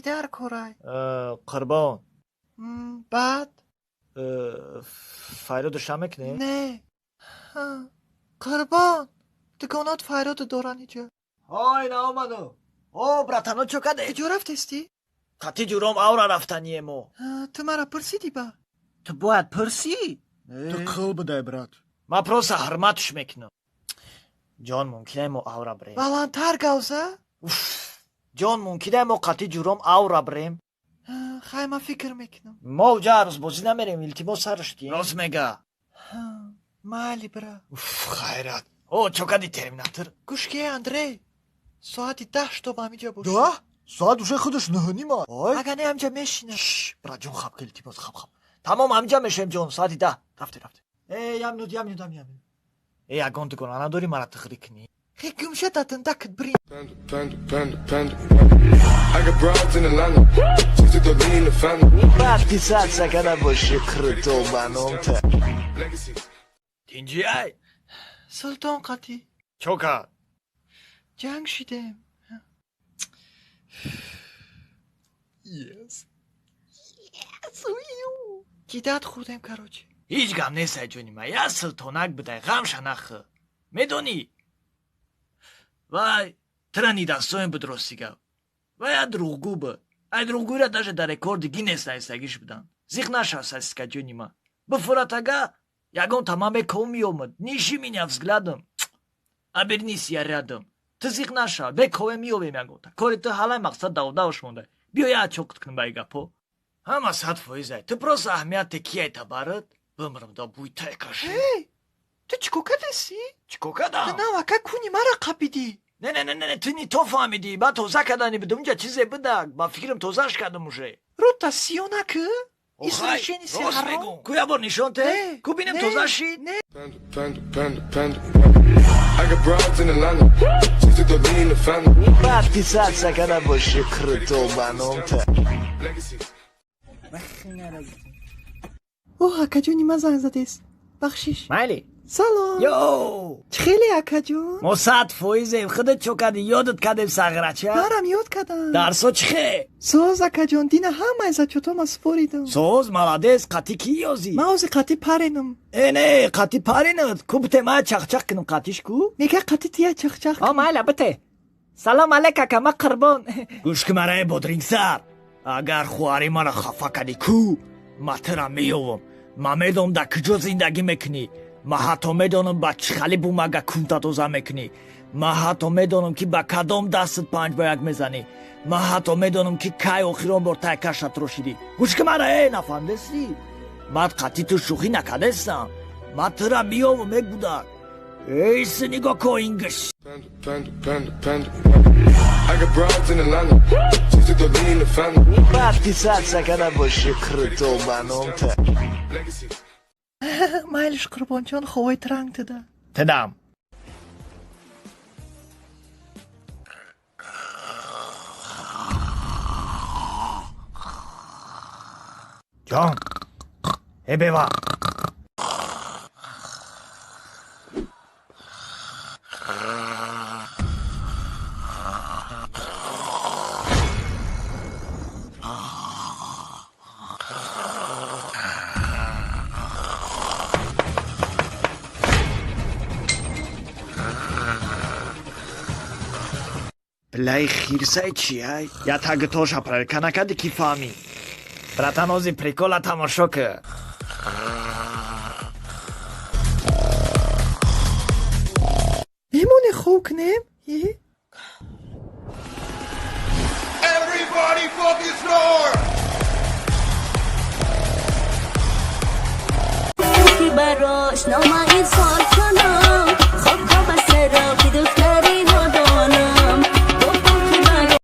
дар корай? Қурбон. Баъд? Файроду ша мекунем? Не, Қурбон, дугонот файроду доранд иҷа. Ҳой, наомаду. О, братано, чо каде? Куҷо рафтестӣ? Қати ҷуром авра рафтание мо. Ту мара пурсидӣ ба? Ту бояд пурсӣ. Ту қил бидай, брат. Ман просто ҳурматш мекунам. Ҷон, мумкине мо авра бирем? Баландтар гавза. Ҷон, мумкине мо қати ҷуром авра бирем? Хай, ман фикр мекунам. Мо уҷа арӯзбозӣ намерем, илтимос, сарш дием. Рост мега. Майли, бира. Хайрат. О, чо кади, терминатор? Гӯш ки, Андрей, соати 10 чтоб ҳамиҷа бошӣ. 10? Соат уже худаш 9:30. Ой. Агар не, ҳамиҷа мешинам. Братҷон, хаб ки, илтимос, хаб, хаб. Тамом, ҳамиҷа мешавем, ҷон, соати 10. Рафте, рафте. Э, як минут, як минут, як минут. Э, ягон дугона надорӣ, мара тиғрӣ кунӣ? Хе, гумша, татындакат бирин. Panda, panda, panda, panda. I got broads in Atlanta. Just to lean the family. Подписаться када боши круто ба номта. Legacies. Тинҷи ай? Султон қатӣ. Чо кард? Ҷанг шидем. Yes. Кидат хӯрдем, короче. Ҳеҷ гап нест, ай ҷони ман, як султонак бидай, ғамша нахӯ. Медонӣ, вай тира нидастоем буд, рости гап, вай як дурӯғгӯ буд. Ай дурӯғгӯира даже дар рекорди Гиннес наистагиш буданд. Зиқ нашав, сосиска, ҷони ман, бифуратага ягон тама меков меомад. Ниши меня взглядом, обернись, я рядом. Ту зиқ нашав, бекове меёвем ягонта кори ту ҳалай, мақсад давдавш мондай. Биё, як чоқит кунем ба и гапҳо ҳама 100%. Ту просто аҳамияте кияй табарат бимрам да буйтай каши. Эй, ту чӣ кор кардасӣ? Чӣ кор кардам? Ту навака куни мара қапидӣ. Не, не, не, не, ту не то фаҳмидӣ. Ба тоза кардани будам, унҷа чизе бидак, ба фикрам тозаш кардам уже. Рута сиё накӣ. Рост мегӯм, ку як бор нишон те, ку бинем, тоза шид. Не. Panda, panda, panda, panda. I got broads in Atlanta. Just to lean the family. Подписаться када боши круто ба номта. Legacies. О, акаҷони ман занг задест, бахшиш. Майли. Салом. Йо. Чӣ хеле, акаҷон? Мо 100%-ем. Худат чо кардӣ? Ёдат кардем, сағрача. Марам ёд кардам. Дарсо чӣ хе? Соз, акаҷон, дина ҳамаи зачётома супоридам. Соз, молодец. Қатӣ кӣ ёзӣ? Ман ози қатӣ паренам. Э, не, қатӣ паренат ку, бите, ма чахчах кунам қатиш ку. Мега, қатӣ тия чахчах. О, майла, бите. Салом алейк, ака, ма Қурбон. Гӯш ки мараи бодрингсар, агар хоҳари мара хафа кардӣ ку, ма тура меёвам. Ман медонам, дар куҷо зиндагӣ мекунӣ. Ман ҳатто медонам, ба чӣ хали бумага кунта тоза мекунӣ. Ман ҳатто медонам, ки ба кадом дастат 5 ба 1 мезанӣ. Ман ҳатто медонам, ки кай охирон бор тайкаша трошидӣ. Гӯш ки мара, э, нафаҳмидестӣ? Ман қатъи ту шӯхӣ накардестам. Ман тура меёвам, мегудак. Эй, нигоҳ ко ингиш. Panda, panda, panda, panda. I got broads in Atlanta. Just to lean the family. Подписаться када боши круто ба номта. Legacies. Майлиш, Қурбонҷон, ховои транг туда. Тидам. Ҷон, э, бева. Блай, хирсай чиай? Я тагитоша проверка накарди, ки фаҳмӣ? Братан, ози прикола тамошо ки. Мемоне, хов кунем? Everybody fucking snore! Ки барош номаи сол.